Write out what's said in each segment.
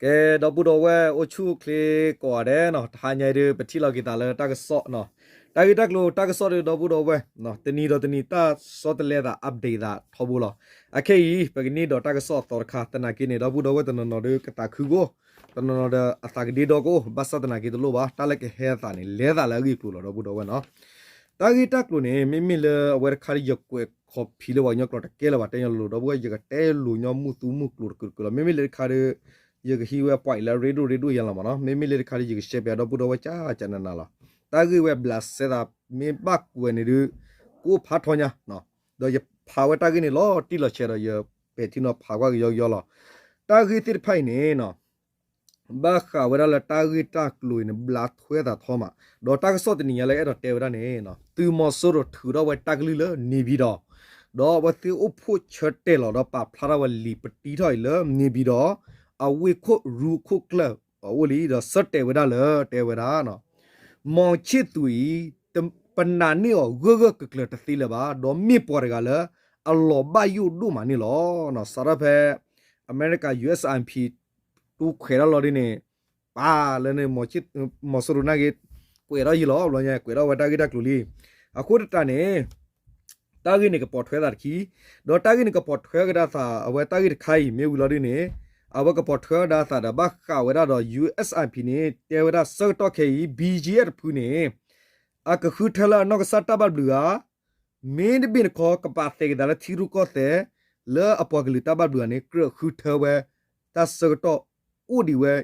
ကဲ ဒီပုၢ်ဒီဝဲၢ် အိၣ်ဆူၣ်အိၣ်ချ့ကိးဂၤဒဲးနီၤ, တဟါညါအံၤဒုး ပထံၣ်လိာ်က့ၤသးလၢတၢ်ကစီၣ်နီၤ, တၢ်ဂ့ၢ်တၢ်ကျိၤတၢ်ကစီၣ်ဒုး ဒီပုၢ်ဒီဝဲၢ် တနံၤဒီးတနံၤ တၢ်ဆီတလဲသး update သးထီဘိလီၤ. အခဲအံၤ ပကန့ၢ်ဒီးတၢ်ကစီၣ်အသီတခါ သနာ်က့န့ၣ် ဒီပုၢ်ဒီဝဲၢ်တနီၤနီၤဒုး ကသးခုကအိၣ်, တနီၤနီၤဒီးအသးကဒ့ဒီကအိၣ်, ဘၣ်ဆၣ်သနာ်က့တလိၣ်ဘၣ်, တၢ်လၢကဟဲအသးန့ၣ် လဲၤသးလၢအဂ့ၢ်အကျိၤလီၤ ဒီပုၢ်ဒီဝဲၢ်နီၤ. တၢ်ဂ့ၢ်တၢ်ကျိၤန့ၣ် မ့မ့ၢ်လၢအဝဲတခါဒုး ယကွဲးခီၣ်ဖံးလၢပှၤကညီကျိာ်တကဲလၢၤဘၣ် တဲညီလိၤလိၤ ဒီပုၢ်ဝဲၢ် ယကတဲလိၤညီမုၢ်သူမုၢ်ကျိၤတကုာ်တကုာ်လီၤ. မ့မ့ၢ်လၢတခါဒုး ယကဟံးဝဲအပှၤအံၤလၢအရ့ဒိၣ်ရ့ဒိၣ်ယဲလီၤမးနီၤ, မ့မ့ၢ်လၢတခါဒုး ယကရှဲပၠးဒီပုၢ်ဒီဝဲၢ်ကၠၢ်ကၠၢ်နးနးလီၤ. တၢ်ဂ့ၢ်ဝဲဘျးစဲသး မ့ၢ်ဘၣ်ကွဲးန့ၣ်ဒုး ကအိၣ်ဖးထီညါ, ဒီးယဖးဝဲတၢ်ဂ့ၢ်န့ၣ်လီၤတံၢ်လီၤဆဲးဒီး ယပဲာ်ထံနီၤဖးကွၢ်ကယီကယီလီၤ. တၢ်ဂ့ၢ်သ့ၣ်တဖၣ်အံၤန့ၣ် ဘၣ်ဃးဝဲဒၣ်လၢတၢ်ဂ့ၢ်တၢ်ကျိၤအံၤန့ၣ် ဘျးထွဲသးထီမး, ဒီးတၢ်ကစီၣ်တနံၤညါလၢအဲၣ်ဒိးတဲဝဲဒၣ်န့ၣ် သုးမီၤစိရိၤထုးထီၣ်ဝဲတၢ်ကလုၢ်လၢ နေပြည်တော်, ဒီးအဝဲသ့ၣ်အိၣ်ဖှိၣ်ဆၢတဲာ်လီၤဒီးပာ်ဖျါထီၣ်ဝဲလံာ်ပတံထီၣ်အံၤလၢ နေပြည်တော် အဝ့ၢ်ခိၣ်ရူခိၣ်ကျၢၢ်အအိၣ်လံ, ဒီးဆၢတဲာ်ဝဲဒၣ်လၢ တဲဝဲဒၣ် မောင်ချစ်သူအံၤ ပနာ်န့ၢ်အီၤဂၢၢ်ဂၢၢ်ကျၢၤကျၢၤတသ့လၢၤဘၣ်, ဒီးမ့ၢ်ပှၤတဂၤလၢ အလီၤဘၣ်ယိၣ်ဒိၣ်မးန့ၣ်လီၤ. စးထီၣ်ဖဲ အမဲရကၤ ယူအ့ၣ်အၣ်အၣ်ပံၤ တူၢ်ခွဲးထီၣ်လီၤဒ်န့ၣ် ပာ်လၢန့ၣ် မီၤစိရိၤနာ်က့ ကွဲးထီၣ်ယံၤလီၤ, ဘျီညါ ကွဲးထီၣ်ဝဲတၢ်ဂ့ၢ်တၢ်ကျိၤလံ. အဃိသတးန့ၣ် တၢ်ဂ့ၢ်န့ၣ်ကပိာ်ထွဲသးတခံ, ဒီးတၢ်ဂ့ၢ်န့ၣ်ကပိာ်ထွဲကဒါသး အဝဲတၢ်ဂ့ၢ်တခါအံၤ မ့ၢ်ဝံၤလီၤဒ်န့ၣ် အဝဲကပိာ်ထွဲကဒါသးဒီး ဘၣ်ဃးဝဲဒၣ်ဒီး ယူအ့ၣ်အၣ်အၣ်ပံၤန့ၣ် တဲဝဲဒၣ်ဆၢကတီၢ်ခဲအံၤ ဘံကၠံအၣ်တဖုန့ၣ် အကဃုထၢလၢအနီၢ်ကစၢ်တၢ်ဘၣ်ဘျုးဧါ, မ့တမ့ၢ်တခီ ကပာ်သးက့ၤသးလၢထံရူၢ်ကီၢ်သဲး လၢအပှၤကလုာ်တၢ်ဘၣ်ဘျုးဧါန့ၣ် ကြၢးဃုထၢဝဲ တၢ်ဆၢကတီၢ်အိၣ်ဒံးဝဲ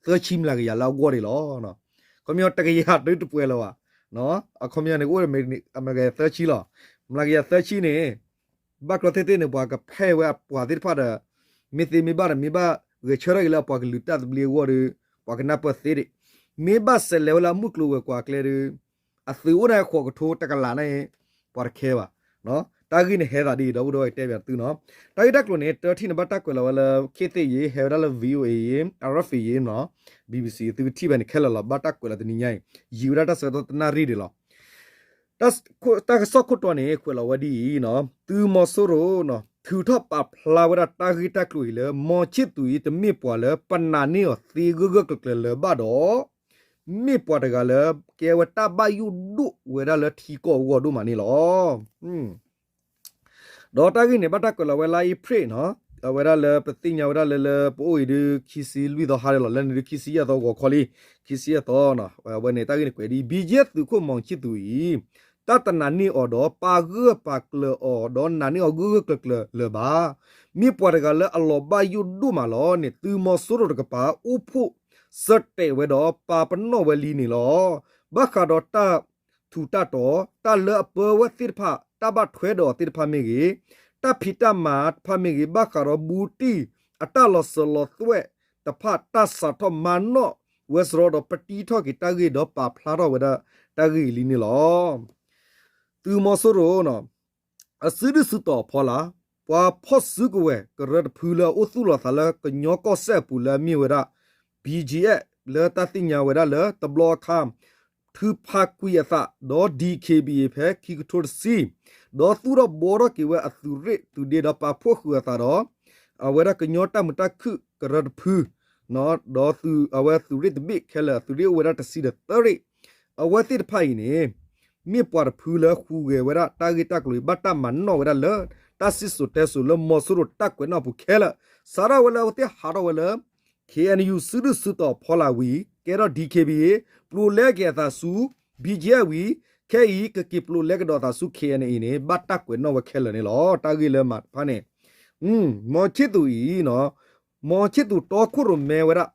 သၢဆံမျးကယၤလၢအဂီၢ်န့ၣ်လီၤ. ခီပညီတကယၤတုၤတပှဲၤလၢၤဘၣ်, အခီပညီန့ၣ် အိၣ်မျးကယၤသၢဆံလီၤ. မျးကယၤသၢဆံန့ၣ် ဘၣ်ကျီသ့ၣ်သ့ၣ်န့ၣ် ပှၤကဖဲးဝဲအပှၤသ့ၣ်တဖၣ်ဒီး မ့ၢ်သ့မ့ၢ်ဘၣ်ဒီး မ့ၢ်ဘၣ်ဂဲၤဆၢထၢၣ်က့ၤလၢအပှၤကလုာ်တၢ်သဘျ့အဂီၢ်ဒီး ပှၤကနၢ်ပၢၢ်သ့ဒံး, မ့ၢ်ဘၣ်စဲးလဲၤဝဲလၢအမုၢ်ကျိၤဝဲၤကွာ်ကျဲဒီး အသုးအိၣ်န့ၣ်ဃိးကထိတကလးန့ၣ် ပှၤတခဲဘၣ်. တၢ်ဂ့ၢ်န့ၣ်ဟဲသးဒ်အံၤ ဒီပုၢ်ဒီဝဲၢ်တဲဘၣ်သုနီၤ. တၢ်ဂ့ၢ်တၢ်ကျိၤန့ၣ် တထံၣ်န့ၣ် ဘၣ်တၢ်ကွဲးလီၤဝဲလၢ ခ့သ့ၣ်ယံၤ ဟဲဝဲဒၣ်လၢ VOA ယံၤ RFA ယံၤနီၤ BBC သုကထံၣ်ဖဲန့ၣ်ခဲလၢာ်လီၤ. ဘၣ်တၢ်ကွဲးလီၤတနံၤညါအံၤ ယံာ်ဝဲဒၣ်တၢ်ဆၢကတီၢ်တနၣ်ရံၣ်ဒံးလီၤ. တၢ်ကစီၣ်ခိၣ်တီန့ၣ် ကွဲးလီၤဝဲဒ်အံၤနီၤ, သုးမီၤစိရိၤ ထုးထီၣ်ပာ်ဖျါဝဲဒၣ်တၢ်ဂ့ၢ်တၢ်ကျိၤအံၤလၢ မောင်ချစ်သူအံၤ တမ့ၢ်ပှၤလၢပနာ်န့ၢ်အီၤသ့ဂၢၢ်ဂၢၢ်ကျၢၤကျၢၤလၢၤဘၣ်ဒီး မ့ၢ်ပှၤတဂၤလၢ ကဲဝဲတၢ်ဘၣ်ယိၣ်ဒိၣ်ဝဲဒၣ်လၢထံကီၢ်အဂီၢ်ဒိၣ်မးန့ၣ်လီၤ. ဒီးတၢ်ဂ့ၢ်န့ၣ် ဘၣ်တၢ်ကွဲးလီၤဝဲလါအ့ဖြ့ၣ်နီၤ, အဝဲဒၣ်လၢပသ့ၣ်ညါဝဲဒၣ်လၢ လၢပအိၣ်အံၤဒုး ခံဆံလွံၢ်သီဟါဒီးလီၤ, လၢန့ၣ်ဒုး ခံဆံယဲၢ်သီဂီၤခီလံ, ခံဆံယဲၢ်သီနီၤ, အဝဲန့ၣ် တၢ်ဂ့ၢ်န့ၣ်ကွဲးဒ်အံၤ BGF သုးခိၣ် မောင်ချစ်သူအံၤ တၢ်တနာ်န့ၢ်အီၤဒီး ပာ်ဂၢၢ်ပာ်ကျၢၤအီၤ ဒီးနာ်န့ၢ်အီၤဂၢၢ်ဂၢၢ်ကျၢၤကျၢၤလၢၤဘၣ်. မ့ၢ်ပှၤတဂၤလၢအလီၤဘၣ်ယိၣ်ဒိၣ်မးလီၤန့ၣ် သုးမီၤစိရိၤတကပၤ အိၣ်ဖှိၣ်ဆၢတဲာ်ဝဲဒီး ပာ်ပနီၣ်ဝဲလံန့ၣ်လီၤ. ဘၣ်ဃးဒီးတၢ်ထူးတၢ်တီၤ တၢ်လၢအပၢဝဲသ့ၣ်တဖၣ် တၢ်ဘၣ်ထွဲဒီးအီၤသ့ၣ်တဖၣ်မ့ၢ်ဂ့ၤ, တၢ်ဖံးတၢ်မၤတဖၣ်မ့ၢ်ဂ့ၤ, ဘၣ်ဃးဒီးဘူးတံၢ်အတၢ်လီၤစၢၤလီၤသွဲၣ်တဖၣ် တၢ်စးထီၣ်မၤနီၣ်ဝဲစရီဒီး ပတံထီၣ်က့ၤတၢ်ဂ့ၢ်ဒီး ပာ်ဖျါထီၣ်ဝဲဒၣ်တၢ်ဂ့ၢ်အံၤလံန့ၣ်လီၤ. သုးမီၤစိရိၤ အစုဒုၣ်စုတီၤအဖီလာ် ပှၤဖီၣ်စုကဝဲၤကရၢတဖုလၢအအိၣ်သူၣ်လီၤသးလၢ ကညီကီၢ်စဲၣ်အပူၤလၢအမ့ၢ်ဝဲဒၣ် BGF လၢတၢ်သ့ၣ်ညါဝဲဒၣ်လၢတဘျီအခါ ထုးဖးကွံာ်အသးဒီး DKBA ဖဲခံကထိတဆံ ဒီးသူၣ်ထီၣ်ဘှီထီၣ်က့ၤဝဲအသုးရ့ၣ်သုးဒ့ဒီးပာ်ဖှိၣ်ဃုာ်အသးဒီး အဝဲဒၣ်ကညီတၢ်မုာ်တၢ်ခုၣ်ကရၢတဖု ဒီးသုး အဝဲသုးရ့ၣ်တဘ့ၣ်ခဲလၢာ် သုးရ့ၣ်အိၣ်ဝဲဒၣ်တဆံဒီးသၢရ့ၣ် အဝဲသ့ၣ်တဖၣ်အံၤန့ၣ် မ့ၢ်ပှၤတဖုလၢဟူးဂဲၤဝဲဒၣ်တၢ်ဂ့ၢ်တၢ်ကျိၤအံၤ ဘၣ်တၢ်မၤနီၣ်ဝဲဒၣ်လၢ တၢ်စံၣ်စိၤတဲစိၤလၢမီၤစိရိၤတၢ်ကွဲးနီၣ်အပူၤခဲလၢာ် စးထီၣ်ဝဲလၢအဝဲသ့ၣ်ဟးထီၣ်ဝဲလၢ KNU စုဒုၣ်စုတီၤဖီလာ်ဝံၤ ကဲထီၣ် DKBA ပျိးလဲက့ၤအသးဆူ BGF ဝံၤ ခဲအံၤကက့ၤပျိးလဲကဒီးအသးဆူ KNA န့ၣ် ဘၣ်တၢ်ကွဲးနီၣ်ဝဲခဲလၢာ်န့ၣ်လီၤ. တၢ်ဂ့ၢ်လၢမၤတဖၣ်န့ၣ် မီၤဆ့ၣ်သူးအံၤ မီၤဆ့ၣ်သူးတီခိၣ်ရိၣ်မဲဝဲဒၣ်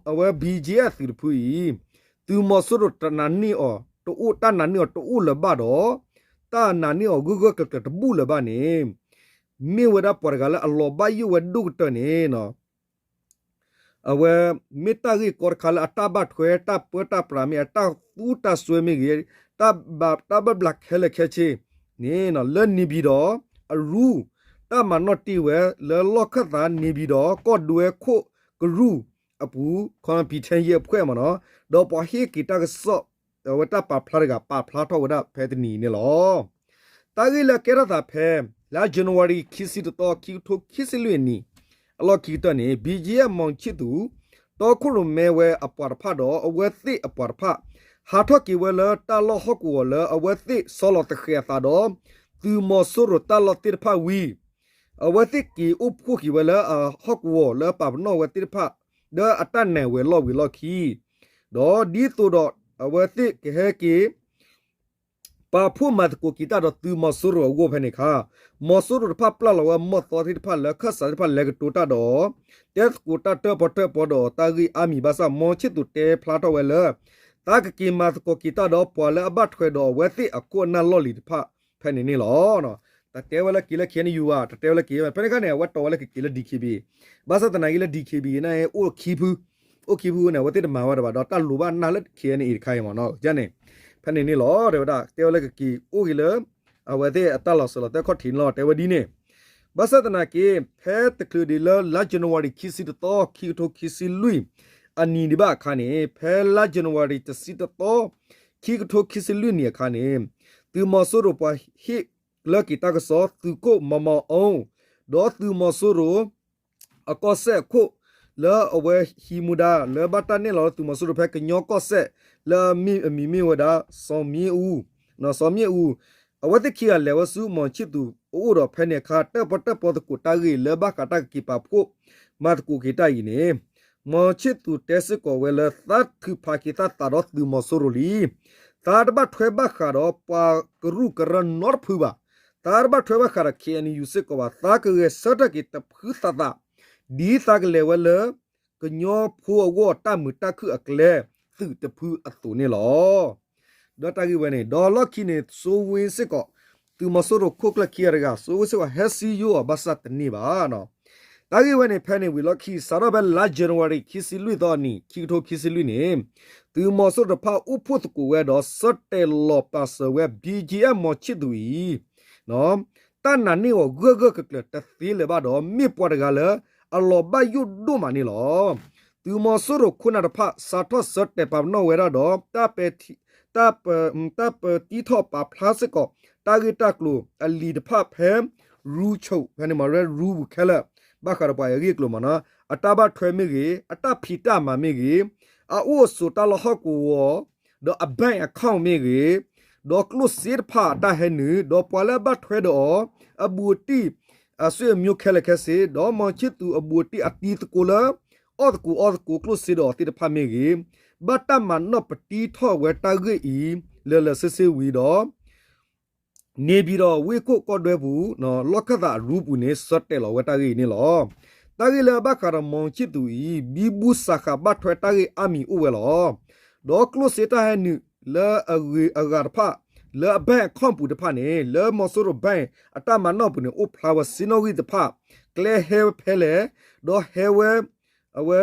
အဝဲ BGF သုးတဖုအံၤ သုးမီၤစိရိၤတနာ်န့ၢ်အီၤ တအိၣ်တၢ်နာ်န့ၢ်အီၤတအိၣ်လၢၤဘၣ်ဒီး တၢ်နာ်န့ၢ်အီၤဂၢၢ်ဂၢၢ်ကျၢၤကျၢၤတဘူၣ်လၢၤဘၣ်န့ၣ် မ့ၢ်ဝဲဒၣ်ပှၤတဂၤလၢအလီၤဘၣ်ယိၣ်ဝဲဒိၣ်ကတၢၢ်န့ၣ် အဝဲ မ့ၢ်တၢ်ဂ့ၢ်ကီတခါလၢအတၢ်ဘၣ်ထွဲ တၢ်ပၢတၢ်ပြးမ့ၢ် အတၢ်သူတၢ်စွဲမ့ၢ်ဂ့ၤ တၢ်ဘၣ်တၢ်ဘၣ်ဘျးခဲလၢာ်ခဲဆ့န့ၣ် လၢ နေပြည်တော် အရူၢ် တၢ်မၤနီၣ်တ့ၢ်ဝဲလၢလီၢ်ခၢၣ်သး နေပြည်တော် ကီၢ်ဒွဲခိၣ်ကရူၢ်အပူၤ ခီပီၣ်ထၢၣ်ယဲၢ်အဖှဲၣ်မ့ၢ်နီၤ ဒီးပှၤဟ့ၣ်က့ၤတၢ်ကစီၣ် အဝဲတၢ်ပာ်ဖျါတဂၤ ပာ်ဖျါထီၣ်ဝဲဒၣ်ဖဲတနံၤအံၤန့ၣ်လီၤ. တၢ်ဂ့ၢ်လၢကဲထီၣ်သးဖဲ လါ January ခံဆံတသီ ခံကထိခံဆံလွံၢ်အနံၤ အလီၢ်ခံကတၢၢ်န့ၣ် BGF မီၤဆ့ၣ်သူး တီခိၣ်ရိၣ်မဲဝဲအပှၤတဖၣ်ဒီး အဝဲသ့ၣ်အပှၤတဖၣ် ဟးထီၣ်က့ၤဝဲလၢတၢ်လီၢ်ဟီၣ်ကဝီၤလၢအဝဲသ့ၣ်ဆီလီၤသဃဲးအသးဒီး သုးမီၤစိရိၤတၢ်လီၢ်သ့ၣ်တဖၣ်ဝံၤ အဝဲသ့ၣ်က့ၤအိၣ်ဖှိၣ်က့ၤဝဲလၢအဟီၣ်ကဝီၤလၢပာ်ပနီၣ်ဝဲသ့ၣ်တဖၣ် လၢအတၢ်နဲၣ်ဝဲလီၢ်ဝံၤလီၢ်ခံ ဒီးဒ်သိးဒီးအဝဲသ့ၣ်ကဟဲက့ၤ ပာ်ဖှိၣ်မၤသကိးက့ၤတၢ်ဒီးသုးမီၤစိရိၤအဂီၢ်ဖဲန့ၣ်အခါ, မီၤစိရိၤတဖၣ်ပျၢ်လီၤဝဲမီၢ်သီသ့ၣ်တဖၣ်လၢခၢၣ်စးသ့ၣ်တဖၣ်လဲၤကတိၤတၢ်ဒီး တဲသကိးတၢ်တၢၣ်ပီတၢၣ်ပီဒီးတၢ်ဂ့ၢ်အါမံၤဘၣ်ဆၣ် မီၤဆံၣ်သူးတဲဖျါထီၣ်ဝဲလၢ သးကက့ၤမၤသကိးက့ၤတၢ်ဒီးပှၤလၢအဘၣ်ထွဲဒီးအဝဲသ့ၣ်အခိၣ်အနၢ်လီၢ်လံၤတဖၣ်ဖဲန့ၣ်န့ၣ်လီၤ. တတဲဝဲလၢက့ၤလၢ K N U ဘၣ်, တတဲဝဲလၢက့ၤ ဖဲန့ၣ်အခါန့ၣ် အဝဲတီဝဲလၢကက့ၤလၢ D K B A, ဘၣ်ဆၣ်သနာ်က့လၢ D K B A န့ၣ် အိၣ်ခံဖု, အိၣ်ခံဖုန့ၣ် အဝဲသ့ၣ်တမၤဝဲတဘၣ်ဒီး တၢ်လိၣ်ဘၣ်နၢ်လၢ K N A တခါအံၤမ့ၢ်နီၤန့ၣ်, ဖဲန့ၣ်န့ၣ်လီၤ တဲဝဲဒၣ် တဲဝဲလၢကက့ၤအိၣ်က့ၤလၢ အဝဲသ့ၣ်အတၢ်လီၤစၢၤလီၤသွဲၣ်ခီၣ်ထံးန့ၣ်လီၤ တဲဝဲဒ်န့ၣ်. ဘၣ်ဆၣ်သနာ်က့ ဖဲတချုးဒံးလၢလါ January ခံဆံတသီ ခံကထိခံဆံလွံၢ် အနံၤဒံးဘၣ်အခါန့ၣ် ဖဲလါ January တဆံတသီ ခံကထိခံဆံလွံၢ်နံၤအခါန့ၣ် သုးမီၤစိရိၤပှၤဟ့ၣ်လၢက့ၤတၢ်ကစီၣ် သုးခိၣ် မီၤမီၤအူ ဒီးသုးမီၤစိရိၤ အကီၢ်စဲၣ်အခိၣ် လၢအဝဲဟံးမူဒါ လၢဘၣ်တၢ်နဲၣ်လီၤလၢသုးမီၤစိရိၤဖဲကညီကီၢ်စဲၣ် လၢအမံၤအမံၤမ့ၢ်ဝဲဒၣ် စီၤမံအူ, စီၤမံအူ, အဝဲသ့ၣ်ခံဂၤလဲၤဝဲဆူမီၤဆံၣ်သူးအအိၣ်ဒီးဖဲန့ၣ်အခါ တၢၣ်ပီတၢၣ်ပီသကိးတၢ်ဂ့ၢ်လၢဘၣ်ဃးတၢ်ကက့ၤပာ်ဖှိၣ် မၤသကိးက့ၤတၢ်အံၤန့ၣ် မီၤဆံၣ်သူးတဲစ့ၢ်ကီးဝဲလၢ သးထုးဖးက့ၤသးသးဒီးသုးမီၤစိရိၤလံ. သးတဘၣ်ထွဲဘၣ်ဃးဒီးပှၤကရူၢ်ကရၢနီတဖုဘၣ်. သးတဘၣ်ထွဲဘၣ်ဃးဒီး K N U စ့ၢ်ကီးဘၣ်. သးကဂဲၤဆၢထၢၣ်က့ၤတဖုသးသး ဒ်သးကလဲၤဝဲလၢ ကညီဖိအဂီၢ်တၢ်မုာ်တၢ်ခုၣ်အကျဲ သုးတဖုအသိးန့ၣ်လီၤ. ဒီးတၢ်ဂ့ၢ်ဝဲန့ၣ် ဒီးလီၢ်ခံန့ၣ် စိဝ့စ့ၢ်ကီး သုးမီၤစိရိၤခိၣ်ကျၢၢ်ခံဂၤတဂၤ စိဝ့စ့ၢ်ကီး ဟဲစံယိအီၤဘၣ်ဆၣ်တန့ၢ်ဘၣ်. တၢ်ဂ့ၢ်ဝဲန့ၣ် ဖဲန့ၣ်ဝံၤလီၢ်ခံ စးထီၣ်ဖဲလါ January ခံဆံလွံၢ်သီအနံၤ ခံကထိခံဆံလွံၢ်န့ၣ် သုးမီၤစိရိၤတဖၣ်အိၣ်ဖှိၣ်သကိးဝဲဒီး ဆၢတဲာ်လီၤပာ်စၢၤဝဲ B G F မီၤဆံၣ်သူးအံၤ တၢ်နာ်န့ၢ်အီၤဂၢၢ်ဂၢၢ်ကျၢၤကျၢၤတသ့လၢၤဘၣ်ဒီး မ့ၢ်ပှၤတဂၤလၢ အလီၤဘၣ်ယိၣ်ဒိၣ်မးန့ၣ်လီၤ. သုးမီၤစိရိၤခိၣ်နၢ်တဖၣ် စးထီၣ်ဆၢတဲာ်ပာ်ပနီၣ်ဝဲဒၣ်ဒီး တၢ်ပဲာ်ထံ တၢ်ပ တၢ်ပတံထီၣ်ပာ်ဖျါစ့ၢ်ကီး တၢ်ဂ့ၢ်တၢ်ကျိၤအလံာ်တဖၣ်ဖဲ ရူဆိး ဖဲန့ၣ်မ့ၢ်ရူပူၤခဲလၢာ် ဘၣ်ဃးဒီးပှၤအဂ့ၢ်အကျိၤမ့ၢ်နီၤ အတၢ်ဘၣ်ထွဲမ့ၢ်ဂ့ၤ, အတၢ်ဖံးတၢ်မၤမ့ၢ်ဂ့ၤ, အအိၣ်အဆိးတၢ်လီၢ်ဟီၣ်ကဝီၤ ဒီးအ bank account မ့ၢ်ဂ့ၤ, ဒီးကျိၣ်စ့တဖၣ်အတၢ်ဟဲနုာ်, ဒီးပှၤလၢအဘၣ်ထွဲဒီးအီၤ အဘူးအတံၢ် အဆွေအမျိုးခဲလၢာ်ခဲဆ့, ဒီးမီၤဆံၣ်သူးအဘူးအတံၢ်အတံၤသကိးလၢ အီၣ်သကိးအီသကိးကျိၣ်စ့ဒီးအီၤသ့ၣ်တဖၣ်မ့ၢ်ဂ့ၤ, ဘၣ်တၢ်မၤနီၣ်ပတံထီၣ်ဝဲတၢ်ဂ့ၢ်အံၤ လၢာ်လၢာ်ဆ့ဆ့ဝံၤဒီး န့ၣ်ပၠံၤဒီးဝ့ၢ်ခိၣ်ကီၢ်ဒွဲပူၤ လီၢ်ခၢၣ်သးအရူပူၤန့ၣ် ဆၢတဲာ်လီၤဝဲတၢ်ဂ့ၢ်အံၤန့ၣ်လီၤ. တၢ်ဂ့ၢ်လၢအဘၣ်ဃးဒီးမီၤဆံၣ်သူးအံၤ ဘံဘူစးဃာ်ဘၣ်ထွဲတၢ်ဂ့ၢ်အါမံၤအိၣ်ဝဲလီၤ. ဒီးကျိၣ်စ့တၢ်ဟဲနုာ်လၢအဂ့ၤအဂၤတဖၣ် လၢအ bank account ပူၤတဖၣ်န့ၣ် လၢမီၤစိရိၤ bank အတၢ်မၤနီၣ်ပူၤန့ၣ် အိၣ်ဖျါဝဲစ့နီၣ်ဂံၢ်တဖၣ် ကျဲဟဲဝဲဖဲလဲၣ်, ဒီးဟဲဝဲ အဝဲ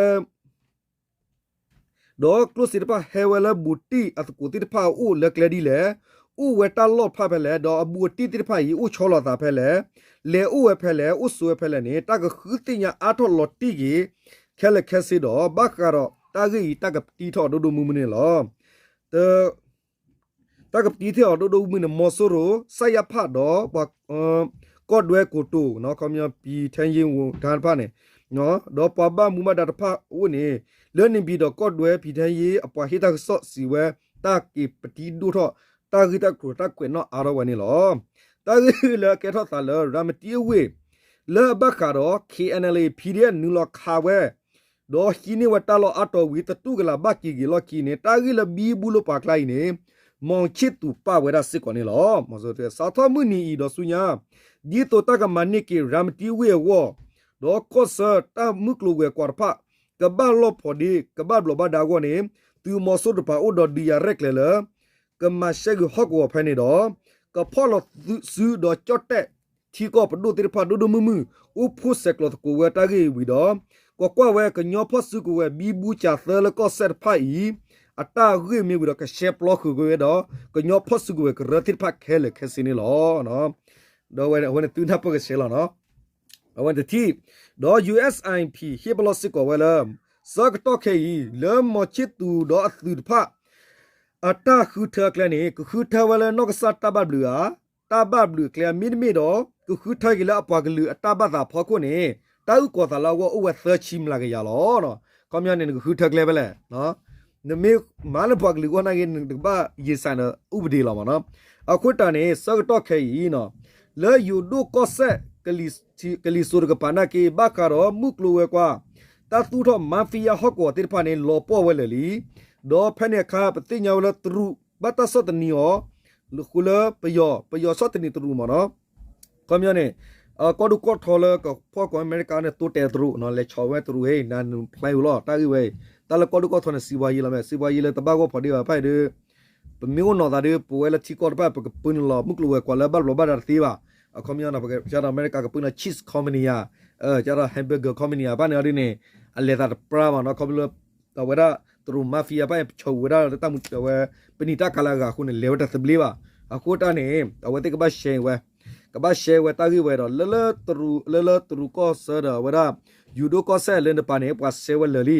ဒီးကျိၣ်စ့တဖၣ်ဟဲဝဲလၢဘူးတံၢ်အသကိးသ့ၣ်တဖၣ်အအိၣ်လၢကျဲဒ်လဲၣ်, အိၣ်ဝဲတၢ်လီၢ်တဖၣ်ဖဲလဲၣ်, ဒီးအဘူးအတံၢ်သ့ၣ်တဖၣ်အံၤ အိၣ်ဆီလီၤသးဖဲလဲၣ်, လဲၤအိၣ်ဝဲဖဲလဲၣ်, အိၣ်ဆိးဝဲဖဲလဲၣ်န့ၣ် တၢ်ကဃုသ့ၣ်ညါအါထီၣ်လီၤတံၢ်က့ၤ ခဲလၢာ်ခဲဆ့ဒီး ဘၣ်ဃးဒီးတၢ်ဂ့ၢ်အံၤ တၢ်ကပတံထီၣ်အီၤဒိၣ်ဒိၣ်မုၢ်မုၢ်န့ၣ်လီၤ. တၢ်ကပတံထီၣ်အီၤဒိၣ်ဒိၣ်မုၢ်မုၢ်န့ၣ် မီၤစိရိၤ စၣ်ယၣ်ဖၣ်ဒီးပှၤ ကီၢ်ဒွဲကိတိာ် ခီပညီ ပံၤထဲယ့ဝူၤတၢ်တဖၣ်န့ၣ် ဒီးပှၤဘၣ်မူဘၣ်ဒါတဖၣ်အအိၣ်န့ၣ် လၢန့ၣ်ပၠံၤဒီးကီၢ်ဒွဲပံၤထဲယ့အပှၤဟ့ၣ်တၢ်ကစီၣ်စံးဝဲ တၢ်က့ၤပတံဒိၣ်ထီၣ် တၢ်ဂ့ၢ်တၢ်ကျိၤတၢ်ကွဲးနီၣ်အါထီၣ်ဝဲန့ၣ်လီၤ. တၢ်ဂ့ၢ်လၢအကဲထီၣ်သးလၢ ရၤမတံအဝ့ၢ် လၢအဘၣ်ဃးဒီး K N L A P D F နုာ်လီၤခးဝဲ ဒီးဟံးန့ၢ်ဝဲတၢ်လီၢ်အါတီၤဝံၤ သတူၢ်ကလာ်ဘၣ်က့ၤက့ၤလီၢ်ခံန့ၣ် တၢ်ဂ့ၢ်လၢဘံဘူလၢပှၤကျါအံၤန့ၣ် မီၤဆံၣ်သူးပာ်ဝဲဒၣ်စ့ၢ်ကီးန့ၣ်လီၤ. စးထီၣ်မုၢ်နံၤအံၤဒီးဆူညါ ဒ်သိးတၢ်ကမၤန့ၢ်က့ၤ ရၤမတံဝ့ၢ်အဂီၢ် ဒီးကီၢ်ဆၢတၢ်မုၢ်ကျိၤဝဲၤကွာ်တဖၣ် ကဘၣ်လီၢ်ဖိးဒ့ ကဘၣ်ဘျီးဘၣ်ဒါအဂီၢ်န့ၣ် သုးမီၤစိရိၤတဖၣ်အိၣ်ဒီးဒုးယၤရဲၣ်ကျဲၤလၢ ကမၤရှဲဂ့ၤဟီၣ်ကဝီၤဖဲန့ၣ်ဒီး ကဖီၣ်လီၤသုးစုဒီးကၠီၣ်တဲၣ် ထံကီၢ်ပဒိၣ်သ့ၣ်တဖၣ်ဒိၣ်ဒိၣ်မုၢ်မုၢ် အိၣ်ဖှိၣ်ဆဲးကျိးသကိးဝဲတၢ်ဂ့ၢ်ဝံၤဒီး ကကွၢ်ဝဲကညီဖီၣ်စုကဝဲၤ ဘံဘူကၠးသၢလၢကီၢ်စဲၣ်တဖၣ်အံၤ အတၢ်ဂ့ၢ်မ့ၢ်ဝံၤဒီး ကရှဲပျီဃုာ်က့ၤဝဲဒီး ကညီဖီၣ်စုကဝဲၤကရၢသ့ၣ်တဖၣ်ခဲလၢာ်ခဲဆ့န့ၣ်လီၤ. ဒီးအဝဲန့ၣ် အဝဲန့ၣ်သုနၢ်ပၢၢ်ကဆှဲလီၤနီၤ. အဝဲန့ၣ်တထံၣ် ဒီး U S I P ဟ့ၣ်ပလီၢ်စ့ၢ်ကီးဝဲလၢ ဆၢကတီၢ်ခဲအံၤ လၢမီၤဆံၣ်သူးဒီးအသုးတဖၣ် အတၢ်ဃုထၢအကျဲန့ၣ် ကဃုထၢဝဲလၢနီၢ်ကစၢ်တၢ်ဘၣ်ဘျုးဧါ, တၢ်ဘၣ်ဘျုးအကျဲ မ့တမ့ၢ်ဒီး ကဃုထၢက့ၤလၢအပှၤကလုာ်အတၢ်ဘၣ်သးအဖီခိၣ်န့ၣ် တၢ်အုၣ်ကီၤသးလၢအဂီၢ်အိၣ်ဝဲသၢဆံမျးကယၤလီၤ. ခီပညီန့ၣ် နကဃုထၢကျဲဖဲလဲၣ်, နမ့ၢ်မၤလၢပှၤကလုာ်အဂီၢ်နာ်က့ နကဘၣ် ရင်ဆိုင် ဒီး ဥပဒေ လီၤမ့ၢ်နီၤ. အဃိတၢ်န့ၣ် ဆၢကတီၢ်ခဲအံၤနီၤ လၢယိၤဒိၣ်ကီၢ်စဲၣ် ကလံၤစိးတကပၤနာ်က့ ဘၣ်ဃးဒီးမုၢ်ကျိၤဝဲၤကွာ် တၢ်သူၣ်ထီၣ် mafia ဟီၣ်ကဝီၤသ့ၣ်တဖၣ်န့ၣ် လီၤပှီၢ်ဝဲလၢာ်လံ. ဒီးဖဲန့ၣ်အခါ ပသ့ၣ်ညါဝဲလၢတရူး ဘၣ်တၢ်ဆီၣ်သနံးအီၤ ဃုာ်လၢပယီၤ, ပယီၤဆီၣ်သနံးတရူးမ့ၢ်နီၤ. ခီပညီန့ၣ် ကီၢ်ဒိၣ်ကီၢ်ထီလၢကဖီၣ်ကီၢ်အမဲရကၤန့ၣ် တိတဲာ်တရူးနီၤ, လဲၤဆီၣ်ဝဲတရူး ဟ့ၣ် နနုာ်ဖျါအံၤလီၤ တၢ်ဂ့ၢ်ဝဲအံၤ. တၢ်လၢကီၢ်ဒိၣ်ကီၢ်ထီန့ၣ် စံးဘှါယံၤလီၤမ့ၢ်, စံးဘှါယံၤလၢတဘၣ်ဂီၢ်ဖီဒ့ဘၣ်ဖဲအံၤဒီး ပမ့ၢ်အိၣ်နီၢ်သးဒီး ပဝဲလၢထံကီၢ်တဖၣ် ပကပၢနုာ်လီၤ မုၢ်ကျိၤဝဲၤကွာ်လၢဘၣ်ဘျီးဘၣ်ဒါတသ့ဘၣ်. အခီပညီနီၤ ပကစးဒီးအမဲရကၤကပၢနုာ်လီၤ cheese company ဧါ, စးဒီး hamburger company ဧါ ဘၣ်န့ၣ်အီၤဒ်န့ၣ် အလဲၤသးတပြၢဘၣ်နီၤ. ခီဖျိလၢ အဝဲဒၣ်တရူး mafia ဘၣ်အံၤ ပဆီၣ်ဝဲဒၣ်လၢတၢ်မူဝဲ ပနံာ်တၢ်ကၤလၢအဂၤအဃိန့ၣ် လဲၤဝဲတသဘျ့ဘၣ်. အဃိတၢ်န့ၣ် အဝဲသ့ၣ်ကဘၣ်ရှဲဝဲ ကဘၣ်ရှဲဝဲတၢ်ဂ့ၢ်ဝဲဒီး လၢလၢတရူး လၢလၢတရူးကီၢ်ဆၢဒီး အဝဲဒၣ် ယိၤဒိၣ်ကီၢ်စဲၣ်လၢနပၤန့ၣ် ပှၤရှဲဝဲလၢာ်လံ.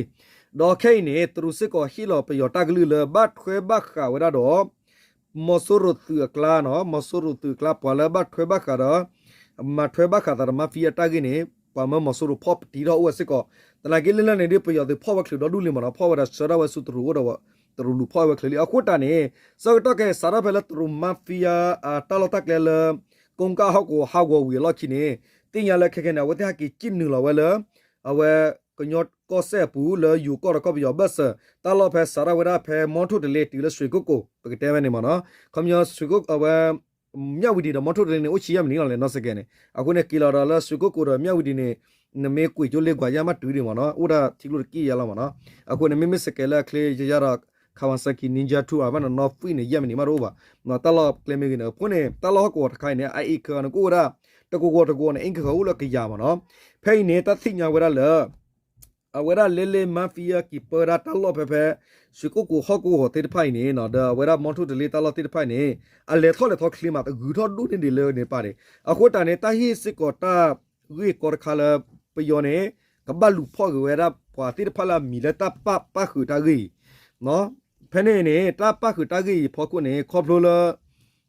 ဒီးခဲအံၤန့ၣ် တရူးစ့ၢ်ကီးဟ့ၣ်လီၤပယီၤတၢ်ကလုၢ်လၢ ဘၣ်ထွဲဘၣ်ဃးဝဲဒၣ်ဒီး မီၤစိရိၤသုးအကျါနီၤ, မီၤစိရိၤသုးအကျါ ပှၤလၢဘၣ်ထွဲဘၣ်ဃးဒီး မၤထွဲဘၣ်ဃးသးဒီး mafia တၢ်ဂ့ၢ်န့ၣ် ပှၤမၢမီၤစိရိၤဖီၣ်ပတံထီၣ်အိၣ်ဝဲစ့ၢ်ကီး. သနာ်က့လၢလၢ်န့ၣ်ဒီး ပယီၤသုးဖီၣ်ဝဲချုးဒီဒူၣ်လံမ့ၢ်နီၤ, ဖီၣ်ဝဲဒီးဆှၢထီၣ်ဝဲဆူတရူးအိၣ်ဒီး တရူးလူၤဖီၣ်ဝဲချုးလံ. အဃိတၢ်န့ၣ် ဆၢကတီၢ်ခဲအံၤ စးထီၣ်ဖဲလၢတရူး mafia အတၢ်လီၢ်တၢ်ကျဲလၢ ကိးကၣ်ဟီၣ်ကဝီၤဟးဂီၤဝံၤအလီၢ်ခံန့ၣ် သ့ၣ်ညါလၢခဲခဲန့ၣ် အဝဲသ့ၣ်ဟဲက့ၤစံၣ်နုာ်လီၤဝဲလၢ အဝဲကညီကီၢ်စဲၣ်အပူၤ လၢယိၤကီၢ်ဒီးကီၢ်ပယီၤအဘၢၣ်စၢၤ တၢ်လီၢ်ဖဲစးထီၣ်ဝဲဒၣ်ဖဲ မီထိၣ်တလ့ တုၤလၢ ရွှေကုက္ကို ပကတဲဝဲန့ၣ်မ့ၢ်နီၤ. ခီပညီ ရွှေကုက္ကို အဝဲ မြဝတီ ဒီး မီထိၣ်တလ့န့ၣ် အိၣ်ဆံယဲၢ်မံးနံးလီၤလဲၣ် နီၢ်စကဲန့ၣ်. အဃိန့ၣ် က့ၤလီၤဒီးလၢ ရွှေကုက္ကို ဒီး မြဝတီ န့ၣ် နမ့ၢ်ကွံာ်ကၠိလ့ကွၢ်ယဲၢ်မးတုၤဒံးမ့ၢ်နီၤ, အိၣ်ဒၣ်ထံကျိတက့ၢ်ယဲၢ်လီၤမ့ၢ်နီၤ. အဃိန့ၣ် မ့မ့ၢ်စကဲလၢအချ့ယဲၢ်ဒီး Kawasaki Ninja Two အဘၣ်နီၤ နီၢ်ဖှံၣ်န့ၣ် ယဲၢ်မံးနံးမးတအိၣ်ဘၣ်. တၢ်လီၢ်ကျဲမ့ၢ်ဂ့ၤန့ၣ် အဃိန့ၣ် တၢ်လီၢ်ဟီၣ်ကဝီၤတခါအံၤန့ၣ် အအ့ၣ်ခၢဂၤန့ၣ် ကအိၣ်ဝဲဒၣ် တကဝီၤတကဝီၤန့ၣ် အ့ၣ်ခၢဂၤအိၣ်လၢကယၤမ့ၢ်နီၤ. ဖဲအံၤန့ၣ် တၢ်သ့ၣ်ညါဝဲဒၣ်လၢ အဝဲဒၣ်လၢလၢ mafia က့ၤပၢဒၣ်တၢ်လီၢ်ဖဲဖဲ ရွှေကုက္ကို ဟီၣ်ကဝီၤသ့ၣ်တဖၣ်အံၤန့ၣ် ဒီးအဝဲဒၣ် မီထိၣ်တလ့ တၢ်လီၢ်သ့ၣ်တဖၣ်အံၤန့ၣ် အလဲၤထီၣ်လဲၤထီချ့မး တဂုၤထီၣ်ဒိၣ်န့ၢ်ဒံးလၢန့ၣ်ပၣ်န့ၣ်. အဃိတၢ်န့ၣ် တၢ်ဟ့ၣ်စ့ၢ်ကီးတၢ်ဂ့ၢ်ကီတခါလၢ ပယီၤန့ၣ် ကဘၣ်လူၤဖီၣ်က့ၤဝဲဒၣ်ပှၤသ့ၣ်တဖၣ်လၢအမံၤလၢတၢ်ပၣ်ပၣ်ဃုာ်တၢ်ဂ့ၢ်အံၤ ဖဲန့ၣ်န့ၣ် တၢ်ပၣ်ဃုာ်တၢ်ဂ့ၢ်အံၤအဖီခိၣ်န့ၣ် ခီဖျိလၢ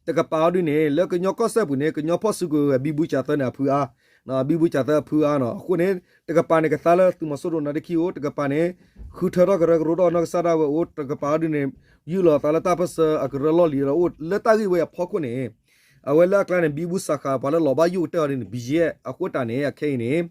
တကပၤအီၤဒ်န့ၣ် လၢကညီကီၢ်စဲၣ်ပူၤန့ၣ် ကညီဖီၣ်စုကဝဲၤ ဘံဘူကၠးသၢန့ၣ် အဖုအါ, ဘံဘူကၠးသၢအဖုအါနီၤ. အဃိန့ၣ် တကပၤန့ၣ် ကသါလၢသုးမီၤစိရိၤနါဒ့ခံအိၣ်, တကပၤန့ၣ် ဃုထၢထီၣ်ကရၢကရိထီၣ်နီၢ်ကစၢ်ဒၣ်ဝဲအိၣ်, တကပၤအီၤဒ်န့ၣ် ယူၢ်လီၤသးလၢတၢ်ပၢၢ်ဆၢအကရၢလီၢ်လံၤဒီးအိၣ် လၢတၢ်ဂ့ၢ်ဝဲအဖီခိၣ်န့ၣ် အဝဲလၢအကျါန့ၣ် ဘံဘူစးဃာ် ပှၤလၢလီၤဘၣ်ယိၣ်ကတၢၢ်အီၤဒ်န့ၣ် ဘံယဲၢ် အဃိတၢ်န့ၣ် အခဲအံၤန့ၣ်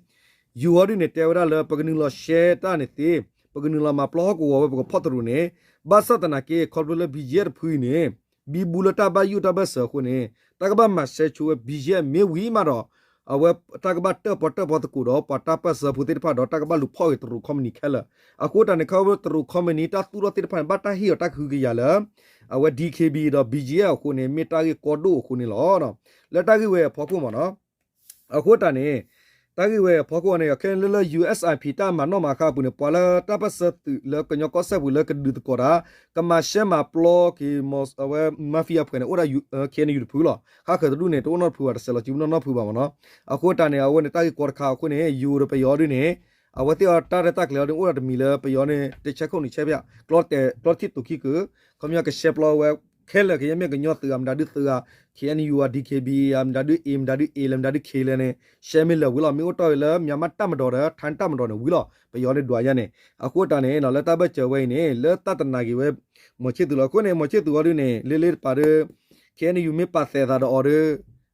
ယိၤအီၤဒ်န့ၣ် တဲဝဲဒၣ်လၢ ပကနုာ်လီၤရှဲတၢ်န့ၣ်သ့, ပကနုာ်လီၤမၤပျီဟီၣ်ကဝီၤဝဲ ပကဖီၣ်တရူးန့ၣ် ဘၣ်ဆၣ်သနာ်က့ ခီဖျိလၢ ဘံယဲၢ် တဖုအံၤန့ၣ် ဘံဘူလၢတၢ်ဘၣ်ယိၣ်တၢ်ဘၢၣ်စၢၤအဃိန့ၣ် တၢ်ကဘၣ်မၤရှဲဆိဝဲ ဘံယဲၢ် မ့ၢ်ဝံၤမးဒီး အဝဲတၢ်ကဘၣ်တၢၣ်ပီၣ်တၢၣ်ပီသကိးဒီး ပှၤတၢ်ပၢၢ်ဆၢဖိသ့ၣ်တဖၣ်ဒီး တၢ်ကဘၣ်လူၤဖီၣ်က့ၤတရူးခီပနံၣ်ခဲလၢာ်. အဃိတၢ်န့ၣ် ခီဖျိတရူးခီပနံၣ် တၢ်သူၣ်ထီၣ်သ့ၣ်တဖၣ်န့ၣ် ဘၣ်တၢ်ဟ့ၣ်အီၤတၢ်ကဟုကယာ်လၢ အဝဲ DKBA ဒီး ဘံယဲၢ် အဃိန့ၣ် မ့ၢ်တၢ်ဂ့ၢ်ကီဒိၣ်အဃိန့ၣ်လီၤ. လၢတၢ်ဂ့ၢ်ဝဲအဖီခိၣ်မ့ၢ်နီၤ အဃိတၢ်န့ၣ် တၢ်ဂ့ၢ်ဝဲအဖီခိၣ်န့ၣ် ခဲလၢာ်လၢ ယူႇအၢၣ်ၡၢၣ်အံၣ်ပီၣ် တၢ်မၤနီၣ်မၤဃါအပူၤန့ၣ် ပှၤလၢတၢ်ပၢၢ်ဆၢသုးလၢကညီကီၢ်စဲၣ်ပူၤလၢကဒုးသကိးတၢ် ကမၤရှဲမၤပျီက့ၤ အဝဲ mafia ဖှဲးန့ၣ် အိၣ်ဒၣ် KNU တဖုလီၤ. ဃၣ်ဃၢၤတဒူၣ်န့ၣ် တအိၣ်နီတဖုဘၣ် တစဲးလီၤစုနီၢ်နီတဖုဘၣ်မ့ၢ်နီၤ. အဃိတၢ်န့ၣ် အဝဲန့ၣ်တၢ်ဂ့ၢ်ကီတခါအဃိန့ၣ် ယိၤဒီးပယီၤဒ်န့ၣ် အဝဲသ့ၣ်အတၢ်ရဲၣ်တၢ်ကျဲၤအီၤဒ်န့ၣ် အိၣ်ဒၣ်တမံၤလၢပယီၤန့ၣ် တဆဲခိၣ်နံၣ်ဆဲဖၠၣ် ကျီတဲာ်ကျီထံၣ်တူာ်ခံကုာ် ခီပညီကရှဲပျီဝဲခဲလၢာ် ကယဲၢ်မ့ၢ်ကညီသုးဧါ မတၤဒုးသုးဧါ KNU ဧါ DKBA ဧါ မတၤဒုး A မတၤဒုး A လၢမတၤဒုး K လၢန့ၣ် ရှဲမ့ၢ်လၢာ်ဝံၤလီၤ. မ့ၢ်အိၣ်တီၢ်ဝဲလၢ မြန်မာ့တပ်မတော် ဒီး ထိုင်းတပ်မတော် န့ၣ်ဝံၤလီၤ. ပယီၤန့ၣ်ဒွးယါန့ၣ် အဃိတၢ်န့ၣ် လၢတၢ်ဘၢၣ်စၢၤဝဲအံၤန့ၣ် လၢတၢ်တနာ်က့ၤဝဲ မောင်ချစ်သူ လီၤ. အဃိန့ၣ် မောင်ချစ်သူ အီၤဒ်န့ၣ် လၢလၢတပၤဒီး KNU မ့ၢ်ပာ်သဲးသးဒီးအီၤဒီး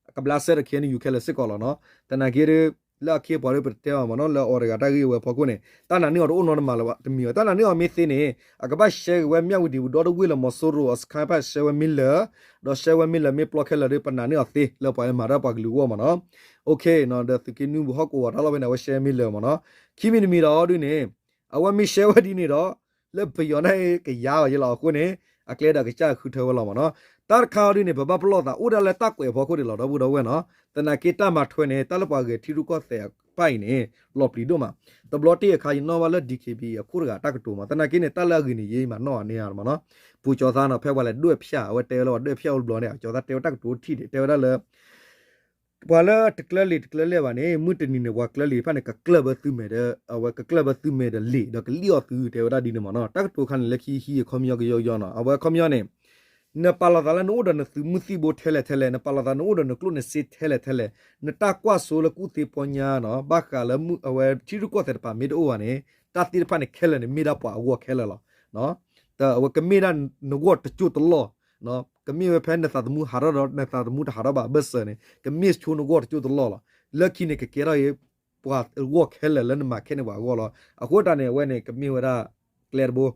အကဘျါစဲဒီး KNU ခဲလၢာ်စ့ၢ်ကီးလီၤနီၤ. သနာ်က့ဒီး လၢအခ့အပှၤဒီးပတတဲဘၣ်မ့ၢ်နီၤ လၢအီၤတဂၤတၢ်ဂ့ၢ်ဝဲအဖီခိၣ်န့ၣ် တၢ်နာ်န့ၢ်အီၤတအိၣ်နီတမံၤလၢၤဘၣ် တမံၤဘၣ်. တၢ်နာ်န့ၢ်အီၤမ့ၢ်သ့န့ၣ် အကဘၣ်ရှဲက့ၤဝဲ မြဝတီ ပူၤဒီတဝ့ၢ်လၢ မီၤစိရိၤအစခါဖၣ် ရှဲဝဲမ့ၢ်လၢာ် ဒီးရှဲဝဲမ့ၢ်လၢာ်မ့ၢ်ပျီခဲလၢာ်ဒီး ပနာ်န့ၢ်အီၤသ့ လၢပှၤလၢမၤတၢ်ပှၤကလုာ်အဂီၢ်မ့ၢ်နီၤ. အိၣ်ခ့ ဒီးသုးက့နွံပူၤဟီၣ်ကဝီၤတၢ်လီၢ်ဖဲန့ၣ် အဝဲရှဲမ့ၢ်လၢာ်မ့ၢ်နီၤ. ခံမံၤတမံၤဒီးအီၤဒ်န့ၣ် အဝဲမ့ၢ်ရှဲဝဲဒ်န့ၣ်ဒီး လၢပယီၤန့ၣ်ကယၤအီၤယဲလီၤ. အဃိန့ၣ် အကျဲဒီးကစၢ်ဃုထၢဝဲလီၤမ့ၢ်နီၤ. တၢ်တခါအီၤဒ်န့ၣ် ပဘၣ်ပလီၢ်သး အိၣ်ဒၣ်လၢတၢ်ကွဲးအဖီခိၣ်ဒံးလီၤ ဒီပုၢ်ဒီဝဲၢ်နီၤ. သနာ်က့တၢ်မၤထွဲန့ၣ် တၢ်လၢပှၤဂဲၤထံရူၢ်ကီၢ်သဲးအပၢ်အံၤန့ၣ် လီၤပျံၤဒိၣ်မး. တဘျီတ့ၢ်အခါ ယနီၣ်ဘၣ်လၢ DKBA အခိၣ်တဂၤတၢ်ကတိၤမး. သနာ်က့န့ၣ် တၢ်လၢအဂ့ၤန့ၣ် ယမၤနီၣ်အီၤန့ၢ်ဧါမ့ၢ်နီၤ. ပူၤကၠီၤသးနီၤ ဖဲပှၤလဲၤဒွဲၣ်ဖၠၣ် အဝဲတဲဝဲလၢပှၤဒွဲၣ်ဖၠၣ်အိၣ်တဘျီန့ၣ် ကၠီၤသးတဲဝဲတၢ်ကတိၤထံၣ်ဒံး တဲဝဲဒၣ်လၢ ပှၤလၢတကျၢၤလံာ်တကျၢၤလဲၢ်ဘၣ်န့ၣ် မုၢ်တနံၤန့ၣ် ပှၤကျၢၤလံာ်တဖၣ်န့ၣ် ကကျၢၢ်ဘၢသုမဲာ်ဒီး အဝဲကကျၢၢ်ဘၢသုမဲာ်ဒီးလံာ်ဒီးကလံၣ်အီၣ်သု တဲဝဲဒၣ်ဒ်န့ၣ်မ့ၢ်နီၤ. တၢ်ကတိၤခါန့ၣ် လၢခံဟံးအခီပညီကယီကယီနီၤ. အဝဲအခီပညီန့ၣ် နပာ်လီၤသးလၢနအိၣ်ဒီးနသုးမုၢ်သံၣ်ဘိထဲလဲၣ်ထဲလဲၣ်, နပာ်လီၤသးနအိၣ်ဒီးနကျိၣ်နစ့ထဲလဲၣ်ထဲလဲၣ်, နတၢ်ကွၢ်စိလၢကူၣ်သ့ပီညါနီၤ ဘၣ်ဃးလၢအဝဲထံရူၢ်ကီၢ်သဲးတပၤမ့ၢ်တအိၣ်ဘၣ်န့ၣ် တၢ်သ့ၣ်တဖၣ်န့ၣ်ခဲလၢာ်န့ၣ် မ့ၢ်ဒၣ်ပှၤအဂီၢ်ခဲလၢာ်လီၤ. အဝဲကမ့ၢ်ဒၣ်နဂီၢ်တကၠိၢ်တလီၢ်, ကမ့ၢ်ဝဲဖဲနသးသမူဟးထီၣ်ဒီး နသးသမူတဟးထီၣ်ဘၣ်အဘၢၣ်စၢၤန့ၣ် ကမ့ၢ်ဆိနဂီၢ်တကၠိၢ်တလီၢ်လီၤ. လၢခံန့ၣ် ကကဲထီၣ်အံၤ ပှၤအဂီၢ်ခဲလၢာ်လၢနမၤခဲန့ၣ်ပှၤအဂီၢ်လီၤ. အဃိတၢ်န့ၣ် အဝဲန့ၣ် ကမ့ၢ်ဝဲဒၣ် ကျဲတဘိ,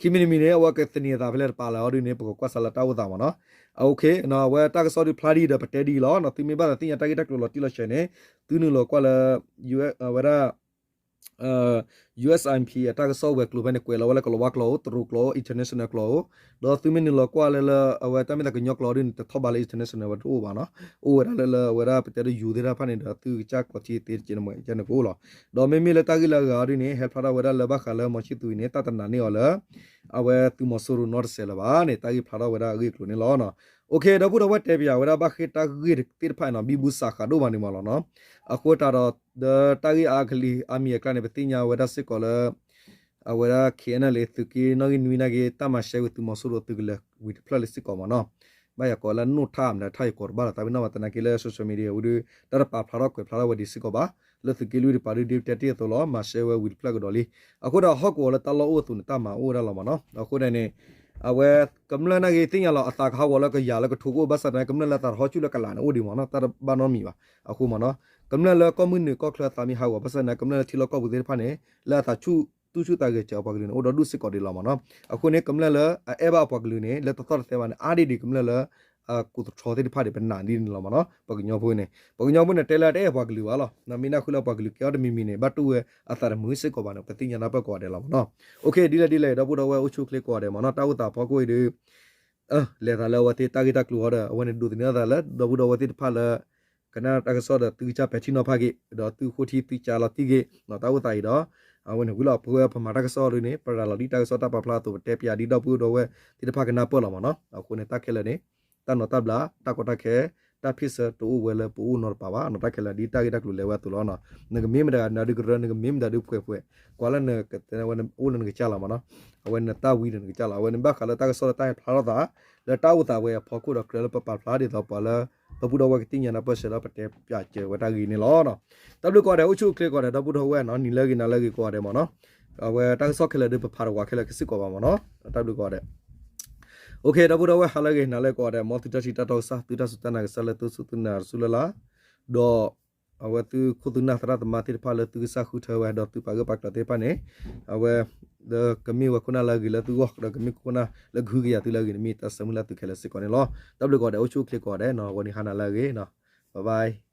ခံမံၤတမံၤန့ၣ် အဝဲကသန့ၤအသးဖဲလဲၣ်တပာ်လၢအီၤဒ်န့ၣ် ပကကွၢ်စးလၢတၢ်အိၣ်သးမ့ၢ်နီၤ. အဝဲတၢ်ကစီၣ်ဒုးဖျါဒ်ဒီး ပတဲဒ်အံၤလီၤ. သုမ့ၢ်ဘၣ်သးသ့ၣ်ညါတၢ်ဂ့ၢ်တၢ်ကျိၤလီၤတံၢ်လီၤဆဲးန့ၣ် သုနုာ်လီၤကွၢ်လၢ ဝဲဒၣ် USIP အတၢ်ကစီၣ်ဝဲၤကျိၤဖဲန့ၣ် ကွဲးလီၤဝဲလၢကလီၤဝါကျိာ်အိၣ်, တရူးကျိာ်အိၣ်, international ကျိာ်အိၣ်, ဒီးသုမ့ၢ်နုာ်လီၤကွၢ်လၢလၢ အဝဲတၢ်မ့ၢ်သးကညီကျိာ်ဒ်န့ၣ် တထီၣ်ဘးလၢ international ဝဲတအိၣ်ဘၣ်နီၤ. အိၣ်ဝဲဒၣ်လၢလၢအဝဲဒၣ်ပတဲဒ်ယူၤသ့ၣ်တဖၣ်န့ၣ်ဒီး သုကစၢ်ကျိာ်ထံသ့တက့န့ၣ်မ့ၢ်ကန့ၣ်ကအိၣ်လီၤ. ဒီးမ့မ့ၢ်လၢတၢ်ဂ့ၢ်လၢအဂၤအီၤဒ်န့ၣ် ဟဲဖျါထီၣ်ဝဲဒၣ်လၢဘၣ်ဃးလၢမီၤဆံသူအံၤန့ၣ် တၢ်တနာ်န့ၢ်အီၤလၢ အဝဲသုးမီၤစိရိၤနီတစဲးလၢၤဘၣ်န့ၣ် တၢ်ဂ့ၢ်ဖျါထီၣ်ဝဲဒၣ်အဂ့ၢ်အကျိၤန့ၣ်လီၤ. ဒီပုၢ်ဒီဝဲၢ်တဲပၠးဝဲဒၣ်ဘၣ်ဃ့ၢ်တၢ်ဂ့ၢ်သ့ၣ်တဖၣ်နီၤ ဘံဘူစးဃးဒိၣ်မးန့ၣ်မ့ၢ်လီၤနီၤ. အဃိတၢ်ဒီး ဒီးတၢ်ဂ့ၢ်အါကလံၤအါမံၤအကျါန့ၣ် ပသ့ၣ်ညါဝဲဒၣ်စ့ၢ်ကီးလၢ အဝဲဒၣ် KNLA သုးက့နီၣ်ဂံၢ်နွံနာ်က့ တၢ်မၤရှဲဝံၤသုးမီၤစိရိၤသုးကလၢၤဝံၤတဖျၢၣ်လၢစ့ၢ်ကီးမ့ၢ်နီၤ. ဘၣ်ယၤကိးလၢနိၣ်ထၣ်မတၤထၣ်ယကိးတဘၣ်လီၤ သးပ့ၤနီၣ်မး သနာ်က့လၢ social media ဝံၤဒုး တၢ်တပာ်ဖျါထီၣ်ကွဲးဖျါထီၣ်ဝဲဒံးစ့ၢ်ကီးဘၣ်. လၢသုးက့လွံၢ်တပၤဒုး ဒ်ပတဲတ့ၢ်အသိးလီၤ မၤရှဲဝဲဝံၤတဖျၢၣ်ကဒီးလံ. အဃိဒီးဟီၣ်ကဝီၤလၢတၢ်လီၢ်အိၣ်အသိးန့ၣ် တၢ်မၤအိၣ်ဝဲဒၣ်လီၤမ့ၢ်နီၤ. အဃိန့ၣ်န့ၣ် အဝဲကမျၢၢ်နာ်က့သ့ၣ်ညါလီၤ အသးကဟးဂီၤလၢကယၤလၢကထိကအိၣ် ဘၣ်ဆၣ်သနာ်က့ ကမျၢၢ်လၢအသးတဟီၣ်ဆူၣ်လၢကလးန့ၣ်အိၣ်ဒံးမ့ၢ်နီၤ တၢ်တဘၣ်နီတမံၤဘၣ်. အဃိမ့ၢ်နီၤ ကမျၢၢ်လၢကီၢ်မုၢ်နုာ်ကီၢ်ချၢအသးမ့ၢ်ဟးဂီၤ ဘၣ်ဆၣ်သနာ်က့ ကမျၢၢ်လၢထံလီၢ်ကီၢ်ပူၤသ့ၣ်တဖၣ်န့ၣ် လၢအသးဆူၣ်တူၢ်ဆူၣ်သးဂဲၤစၢၤအပှၤကလုာ်န့ၣ် အိၣ်ဒီးဒူၣ်စ့ၢ်ကီးဒံးလီၤမ့ၢ်နီၤ. အဃိန့ၣ် ကမျၢၢ်လၢအအဲၣ်ဘၣ်အပှၤကလုာ်န့ၣ် လၢတသီၣ်တသဲဘၣ်န့ၣ် အါဒံးဒံးကမျၢၢ်လၢ အကိးသတြီသ့ၣ်တဖၣ်န့ၣ် ပနာ်ဒ်န့ၣ်လီၤမ့ၢ်နီၤ. ပှၤကညီဖိန့ၣ် ပှၤကညီဖိန့ၣ် တဲလၢတအဲၣ်ပှၤကလုာ်ဘၣ်လီၤ. မ့ၢ်နၢ်ဃုလၢပှၤကလုာ်ကဲအီၤတမံၤမံၤန့ၣ် ဘၣ်တူၢ်ဝဲအသးတမုာ်စ့ၢ်ကီးဘၣ်န့ၣ် ပသ့ၣ်ညါနၢ်ပၢၢ်ကိးဂၤဒဲးလီၤမ့ၢ်နီၤ. အိၣ်ခ့ ဒ်လဲၣ်ဒ်လဲၣ် ဒီပုၢ်ဒီဝဲၢ်အိၣ်ဆူၣ်အိၣ်ချ့ကိးဂၤဒဲးမ့ၢ်နီၤ တၢ်အိၣ်သးဖီခိၣ်အံၤဒီး လဲၤသးလၢအဝဲသ့ၣ်တၢ်ဂ့ၢ်တၢ်ကျိၤအီၤဒီး အဝဲန့ၣ်ဒိးသန့ၤအသးလၢ ဒီပုၢ်ဒီဝဲၢ်သ့ၣ်တဖၣ်လၢ ကနၣ်တၢ်ကစီၣ်ဒီး သုကစၢ်ပဲာ်ထံနီၤဖးက့ၤ ဒီးသုဃိထံသုကစၢ်လီၤတံၢ်က့ၤ တၢ်အိၣ်သးအံၤဒီး အဝဲန့ၣ်ဝံၤလီၤ ပဝဲပမၤတၢ်ကစီၣ်ဒ်န့ၣ် ပရၤလီၤဒ်တၢ်ကစီၣ်တၢ်ပာ်ဖျါအသိး ပတဲပၠးဒ်ဒီပုၢ်ဒီဝဲၢ်သ့ၣ်တဖၣ်ကနၢ်ပၢၢ်လီၤမ့ၢ်နီၤ. အဃိန့ၣ် တၢ်ခဲလၢာ်န့ၣ် တၢ်နီၤတၢ်ဘျး တၢ်ကီတၢ်ခဲ တၢ်ဖ့ၣ်ဆၢတအိၣ်ဝဲလၢပအိၣ်နီတပၤဘၣ်နီၤ တၢ်ခဲလၢာ်ဒ်တၢ်ဂ့ၢ်တၢ်ကျိၤလဲၤဝဲအသိးလီၤ. နကမ့ၢ်မတၤဒုကရၢ နကမ့ၢ်မတၤဒုပှဲၤပှဲၤ ကွၢ်လၢနကတဲဝဲ အိၣ်လၢနကစၢ်လီၤမ့ၢ်နီၤ. အဝဲန့ၣ်တၢ်ဝံဒီးနကစၢ်လီၤ အဝဲန့ၣ်ဘၣ်ဃးလၢတၢ်ကစီၣ်လၢတၢ်ဟဲဖျါထီၣ်သး လၢတၢ်အိၣ်သးဝဲအဖီခိၣ်ဒီးကြၢးလၢပပာ်ဖျါဒ်သိးပှၤလၢ ဒီပုၢ်ဒီဝဲၢ်ကသ့ၣ်ညါနၢ်ပၢၢ်ဆၢဒီးပတဲပၠးစၢၤဝဲတၢ်ဂ့ၢ်န့ၣ်လီၤ. တၢ်ဘျုးကိးဂၤဒဲး အိၣ်ဆူၣ်အိၣ်ချ့ကိးဂၤဒဲး ဒီပုၢ်ဒီဝဲၢ်နီၤ နံၤလၢအဂ့ၤနၤလၢအဂ့ၤကိးဂၤဒဲးမ့ၢ်နီၤ. အဝဲတၢ်ကစီၣ်ခဲလၢာ်ဒုးပဖးတဝးခဲလၢာ်ကစ့ၢ်ကီးဘၣ်မ့ၢ်နီၤ. တၢ်ဘျုးကိးဂၤဒဲး အိၣ်ခ့ ဒီပုၢ်ဒီဝဲၢ် ဟါလၢအဂ့ၤ နၤလၢအဂ့ၤကိးဂၤဒဲး မ်သုတၢ်ထံၣ်တၢ်တီကစၢ် သုတၢ်စူၢ်တၢ်နာ်ကစၢ်လၢသုစူၢ်သုနာ်တစူၢ်လၢ်လၢ် ဒီး အဝဲသုခိၣ်သုနၢ်သရၣ်သမါသ့ၣ်တဖၣ်လၢသုကစၢ်ဃုထၢဝဲ ဒီးသုပာ်ဂၢၢ်ပာ်ကျၢၤသ့ၣ်တဖၣ်န့ၣ် အဝဲ ဒီးကမ့ၢ်ဝဲခိၣ်နၢ်လၢအဂ့ၤလၢသုဂီၢ် ဒီးကမ့ၢ်ခိၣ်နၢ်လၢကဟုကယာ်သုလၢအဂ့ၤန့ၣ် မ့ၢ်တၢ်ဆၢမုၢ်လၢ်သုခဲလၢာ်စ့ၢ်ကီးန့ၣ်လီၤ. တၢ်ဘျုးကိးဂၤဒဲး အိၣ်ဆူၣ်အိၣ်ချ့ကိးဂၤဒဲးနီၤ ဂီၤနံၤဟါနၤလၢအဂ့ၤနီၤ bye bye.